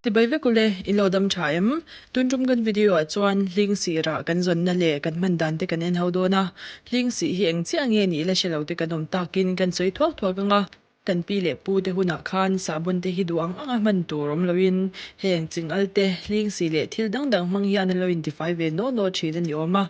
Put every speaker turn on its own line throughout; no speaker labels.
Tibai vek ule, in lo dam tha em? Tun tum kan video ah chuan hling sih rah kan zawnna leh kan hman dan te kan en ho dawn a, hling sih hi eng chiah nge nih la hre lo te kan awm takin kan sawi thuak thuak ang a, kan pi leh pu te hunah khan sahbawn te hi duh ang anga hman tur awm loin heng chingal te, hling sih leh thil dang dang hmang hian an lo intifai ve naw naw thin a ni awm a,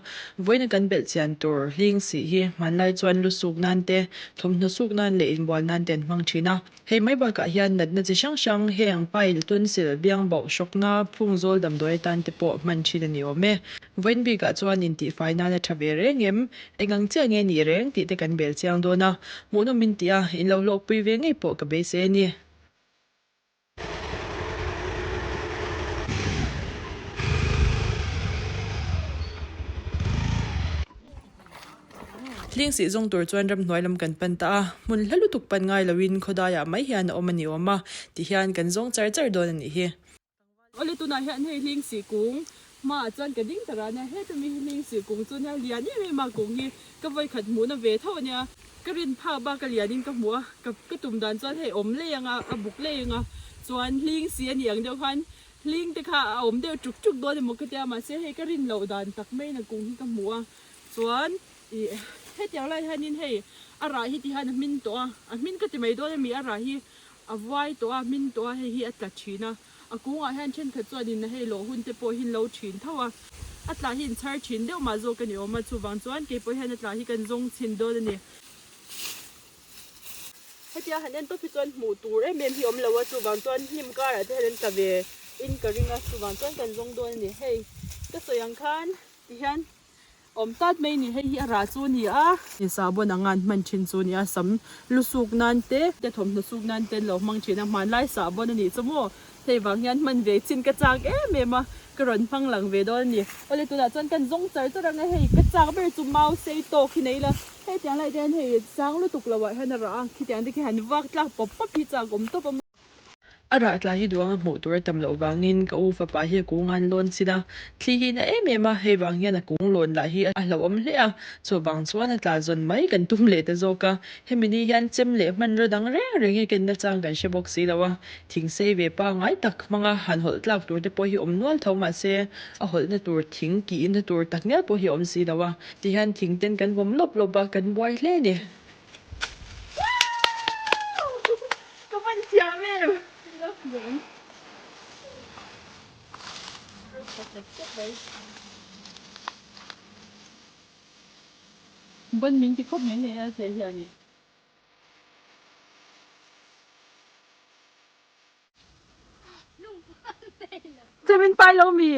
vawiina kan belh chian tur hling sih hi hmanlai chuan lu suk nan te, thawmhnaw suk nan leh inbual nan te an hmang thin a. Hei mai bakah hian natna chi hrang hrang heng pile, tonsil, biang bauh, hrawkna, phung zawl damdawi atan te pawh hman thin a ni awm e. Vawiin bikah chuan intihfai nan a tha ve reng em? Eng ang chiah nge nih reng tih te kan bel chiang dawn a, hmuhnawm in tih a, in lo hlawkpui ve ngei pawh ka beisei a ni. Hling sih zawng tur chuan ramhnuai lam kan pan ta a, hmun hla lutuk pan ngai loin khawdaiah mai hian a awm a ni awm a, tihian kan zawng char char dawn a nih hi.
Awle tunah hian hei hling sih kung hmaah chuan ka ding ta ran a, hetami hi hling sih kung chu nia lian em em a kung hi ka vawikhat hmuhna ve tho a nia, ka rin phak bak a lianin ka hmu a, ka ka tum dan chuan hei awm lei anga a buk lei anga chuan hling sih a nih ang deuh khan hling te kha a awm deuh tuk tuk dawn emaw ka tia mahse hei ka rin loh dan tak maiin a kung hi ka hmu a. Chuan ih hetiang lai hianin hei a rah hi ti hian a hmin tawh a, a hmin ka ti mai dawn ami a rah hi a vuai tawh a, hmin tawh a hei hi a tla thin a, a kungah hian thenkhat chuanin hei lawh hun te pawh hi an lo thin tho a, a tla hi in chhar thin deuh mah zawk a ni awm a, chuvang chuan keipawh hian a tla hi kan zawng chhin dawn a ni. Hetia han en tawp hi chuan hmuh tur em em hi awm lo a, chuvang chuan hnim karah te hian an tla ve in ka ring a, chuvang chuan kan zawng dawn a ni. Hei ka sawi ang khan ti hian Awm tat mai ni, hei hi a rah chu a ni a. Sahbawn anga an hman thin chu a ni a, sam lu suk nan te, te thawmhnaw suk nan te an lo hmang thin a, hmanlai sahbawn a nih chu maw, hei vang hian hman ve chin ka chak em em a, ka rawn hmang lang ve dawn a ni. Awle tunah chuan kan zawng char char ang a, hei ka chak ber chu mau sei tawk hi nei la, hei tiang lai te hian hei sang lutuk lo ah hian a rah a, khitiang te khi han vak tlak pawp pawp hi chak awm tawp a maw.
A rah tlai hi duang a hmuh tur a tam loh vangin ka u fapa hi a kung an lawn chin a, thli hi na em em a, hei vang hian a kung lawn lah hi a hlauhawm hle a, chuvang chuan a tla zawn mai kan tum leh ta zawk a, hemi ni hian chem leh hmanraw dang reng reng hi kenna chang kan hre bawk si lo a, thing sei ve pangngai tak hmanga han hawlh tlak tur te pawh hi awm nual tho mahse a hawlhna tur thing kihna tur tak ngial pawh hi a awm si lo a, tihian thing ten kan vawm lawp lawp a, kan buai hle a ni.
Ka van thiam em! Ban min ti khawp mai hei a thei hian i.
Che min pai lo mi?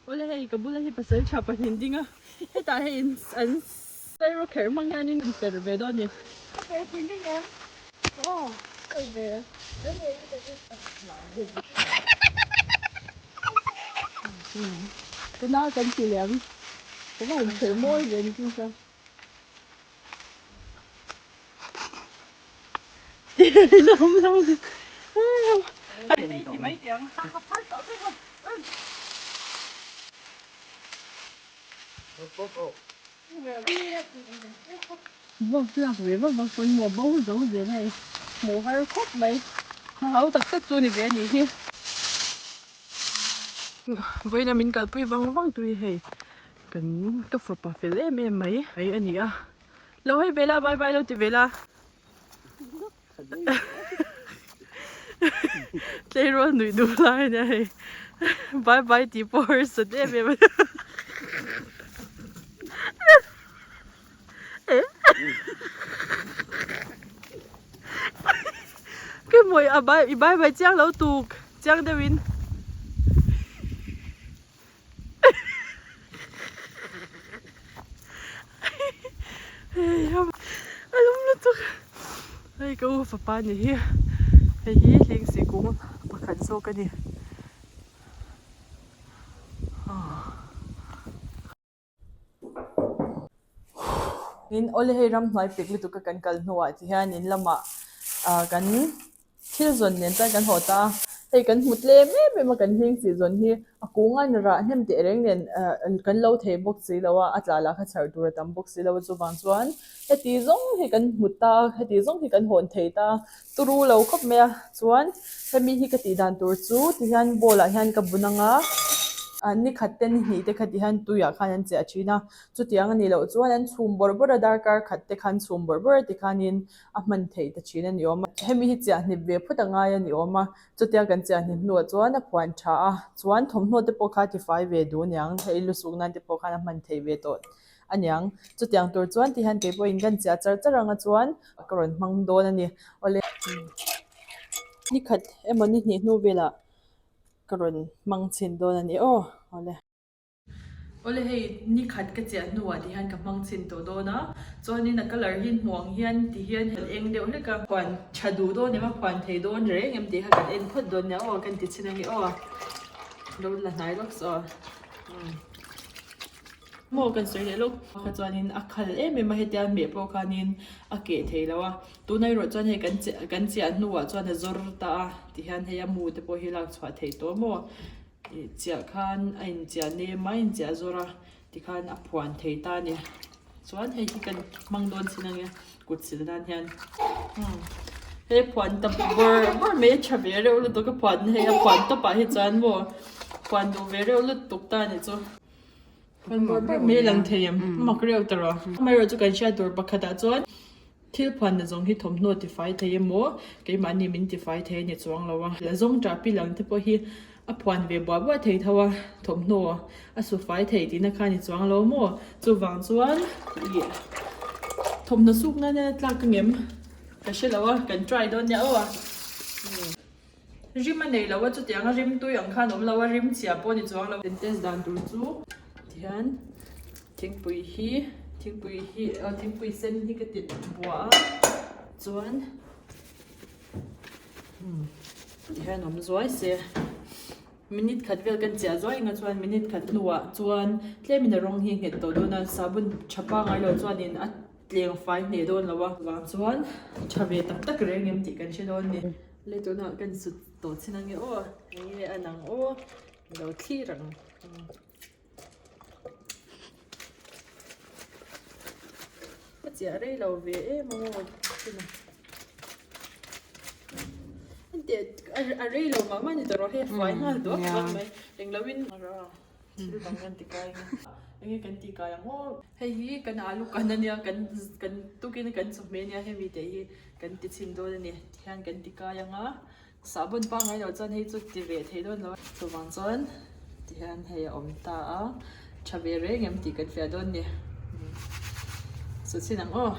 Awle hei ka bula hi pasal tha pahnih ding a, hetah hei an sairo kher hmang hianin an per ve dawn a ni.
Ka per pui ding em? Aw ka ve.
Ka nau kan ti leh ang, ka va han kher mawi ve ni chu ka. Vak ve vak vak pawn maw bo zo zel hei hmuh har khawp mai hau tak tak chu ni ve a nih hi vawiin a min kalpui vang vang tui hei kan ka fapa fel em em mai mai a ni a lo hei ve la bye bye lo ti ve la tleirawl nuih duh lai a nia hei bye bye tih pawh harsat em em a Ke mawi a bye i bye bye chiang lo tuk chiang deuh in. A lum lutuk hei ka u fapa ni hi hei hi hling sih kung pakhat zawk a ni.
In awle hei ramhnuai pek lutuk a kan kal hnuah ti hian in lamah ah kan thil zawn nen chuan kan haw ta a. Hei kan hmu tlem em em a kan hling sih zawn hi a kung a in rah hnem teh reng nen kan lo thei bawk si lo a, a tla lah kha chhar tur a tam bawk si lo a chuvang chuan heti zawng hi kan hmu ta heti zawng hi kan hawn thei ta turu lo khawp mai a chuan hemi hi ka tih dan tur chu tihian bowl ah hian ka bun ang a ni khat te ni hnih te kha tihian tuiah khan an chiah thin a chutiang a nih loh chuan an chhum bawrh bawrh a darkar khat te khan chhum bawrh bawrh a tikhanin a hman theih ta thin a ni awm a hemi hi chiah hnip ve phawt a ngai a ni awm a chutia kan chiah hnip hnuah chuan a phuan tha a chuan thawmhnaw te pawh kha a tifai ve duh a niang hei lusuk nan te pawh khan a hman theih ve tawh a niang chutiang tur chuan ti hian keipawhin kan chiah char char anga chuan ka rawn hmang dawn a ni awle ni khat emaw ni hnih hnu velah ka rawn hmang chhin dawn a ni aw awle. Awle hei ni khat ka chiah hnuah ti hian ka hmang chhin tawh dawn a, chuanin a colour hi hmuang hian ti hian a eng deuh hlek a, phuan tha duh dawn em a phuan thei dawn reng em tih kha kan en phawt dawn nia aw kan ti chhin ange aw lo la hnai lawk saw umm maw kan sawi leh lawk kha chuanin a khal em em a hetia hmeh pawh khanin a keh thei lo a tunah erawh chuan hei kan chiah kan chiah hnuah chuan a zawr ta a ti hian hei a mu te pawh hi lak chhuah theih tawh maw. Ih chiah khan a inchiah nem a a inchiah zawr a tikhan a phuan thei ta a ni chuan hei hi kan hmang dawn chin ang e kut sil nan hian umm hei phuan ta bawrh bawrh mai a tha ve reuh lutuk a phuan hei a phuan tawp ah hi chuan maw phuan duh ve reuh lutuk ta a ni chu phuan bawrh bawrh mai a lang thei em a mak reuh ta rawh amaherawhchu kan hriat tur pakhat ah chuan. Thil phuanna zawng hi thawmhnaw tifai thei emaw, keimahni min tifai thei a ni chuang lo a. La zawng ṭah pi lang te pawh hi a phuan ve buah buah thei tho a, thawmhnaw a su fai thei tihna kha a ni chuang lo maw? Chuvang chuan ih thawmhnaw suk nan hian a tlak ka ngem ka hre lo a, kan try dawn nia aw a. Rim a nei lo a, chutiang a rim tui ang khan awm lo a, rim chhia pawh a ni chuang lo. Kan test dan tur chu tihian thingpui hi thingpui hi aw thingpui sen hi ka ti buah a chuan umm tihian awm zuai se minute khat vel kan chiah zuai anga chuan minute khat hnuah chuan tlemin a rawng hi a nghet tawh dawn a sabun tha pangngai lo chuanin a tleng fai hneh dawn lo a vang chuan tha ve tak tak reng em tih kan hre dawn a ni. Le tunah kan sut tawh chin ange aw enge a nang aw lo thlir ang. Ka chiah rei lo ve em aw a rei lo mah mah ni tawh rawh hei a fai nghal duak duak mai englo in thil dang kan ti kai ang enge kan ti kai ang aw hei hi kan alu kan ania kan kan tukin kan chawhmeh ania hemi te hi kan ti chhin dawn a ni tihian kan ti kai ang a sahbawn pangngai loh chuan hei chu ti reh thei dawn lo a chuvang chuan tihian hei a awm ta a tha ve reng em tih kan fiah dawn a ni saw chhin ang aw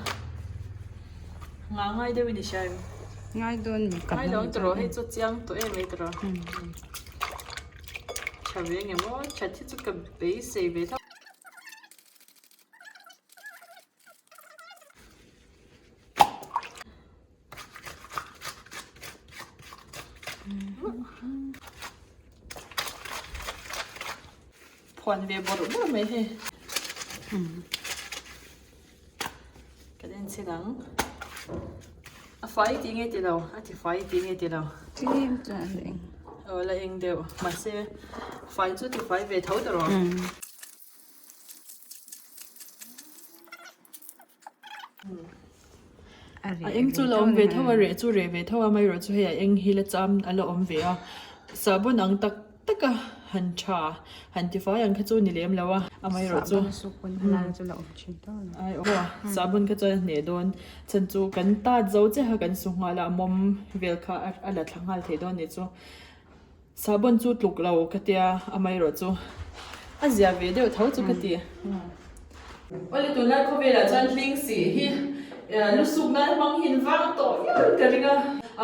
ngah ngai deuh in i hria em
ngai dawn
ngai lo ang tawh rawh hei chu chiang tawh em mai tawh rawh. Tha ve nge maw that hi chu ka beisei ve tho. Phuan ve bawrh bawrh mai hei. Kan en chhin ang. A fai tih nge ti lo, a ti fai tih nge ti lo.
Tlem chuan a la eng.
Aw la eng deuh, mahse fai chu ti fai ve tho ta rawh. A eng chu la awm ve tho a, reh chu reh ve tho a, amaherawh chu hei a eng hi la cham a la awm ve a, sahbawn ang tak tak a han tha han tifai ang kha chu ni lem lo a, amaherawh chu ai aw sahbawn kha chuan a hneh dawn chhan chu kan tat zo chiaha kan su nghal a, a mawm vel kha a la thla nghal thei dawn a nih chu. Sahbawn chu tluk lo ka tia, amaherawh chu a zia ve deuh tho chu ka ti. Awle tunlai khawvelah chuan hling sih hi lusuk nan hmang hin vang tawh viau in ka ring a,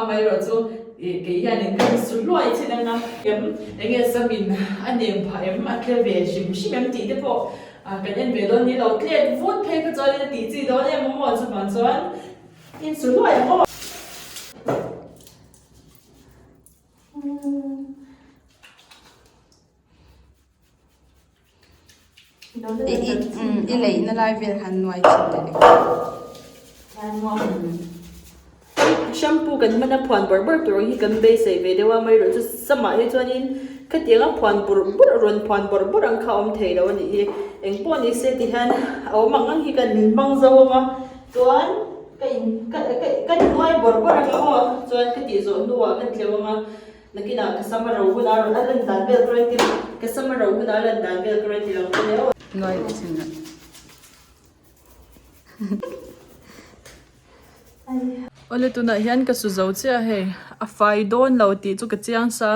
amaherawh chu kei hianin ka su hluai chin anga em enge samin a nem phah em a tle ve hrim hrim em tih te pawh kan en ve dawn ni lo, tlet vut phei kha chuanin a tih chi dawn em maw chuvang chuan in su hluai ang aw.
I leihna lai vel han nuai thin teh.
shampoo kan hman a phuan bawrh bawrh tur ang hi kan beisei ve deuh a amaherawhchu chu samah hi chuanin khatianga phuan bawrh bawrh rawn phuan bawrh bawrh ang kha a awm thei lo a nih hi engpawh ni se ti hian a awm ang ang hi kan hmang zo ang a chuan ka in ka ka ka nuai bawrh bawrh ang aw chuan ka tih zawh hnuah ka tleuh ang a. Nakinah ka sam a ro hunah a lan dan vel ka rawn ti ka sam a ro hunah a lan dan vel ka rawn ti lo ta hle.
Nuai leh chin a.
Awle tunah hian ka su zo chiah a hei a fai dawn lo tih chu ka chiang sa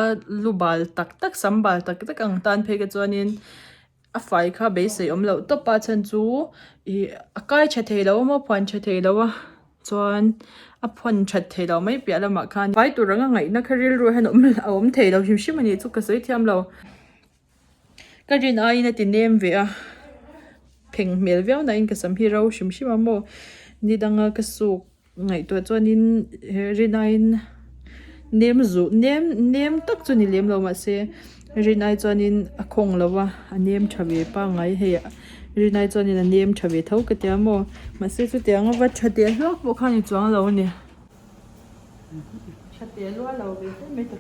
lu bal tak tak sam bal tak tak ang tan phei ka chuanin a fai kha beisei awm loh tawp a chhan chu ih a kai tha thei lo a maw phuan tha thei lo a chuan a phawn that thei lo mai piah lamah khan fai tur anga ngaihna kha rilru hian awm a awm thei lo hrim hrim a nih chu ka sawi thiam lo ka rin aiin a ti nem ve a pheng hmel viau na in ka sam hi ro hrim hrim a maw ni danga ka suk Ngaihtuah chuanin he rinaiin nem zuh nem nem tak chu ni lem lo mahse rinai chuanin a khawng lo va a nem tha ve pangngai hei rinai chuanin a nem tha ve tho ka tia maw mahse chutiang a va tha teh hluak pawh kha a ni chuang lo a ni. Tha teh luah lo ve hle mai ta.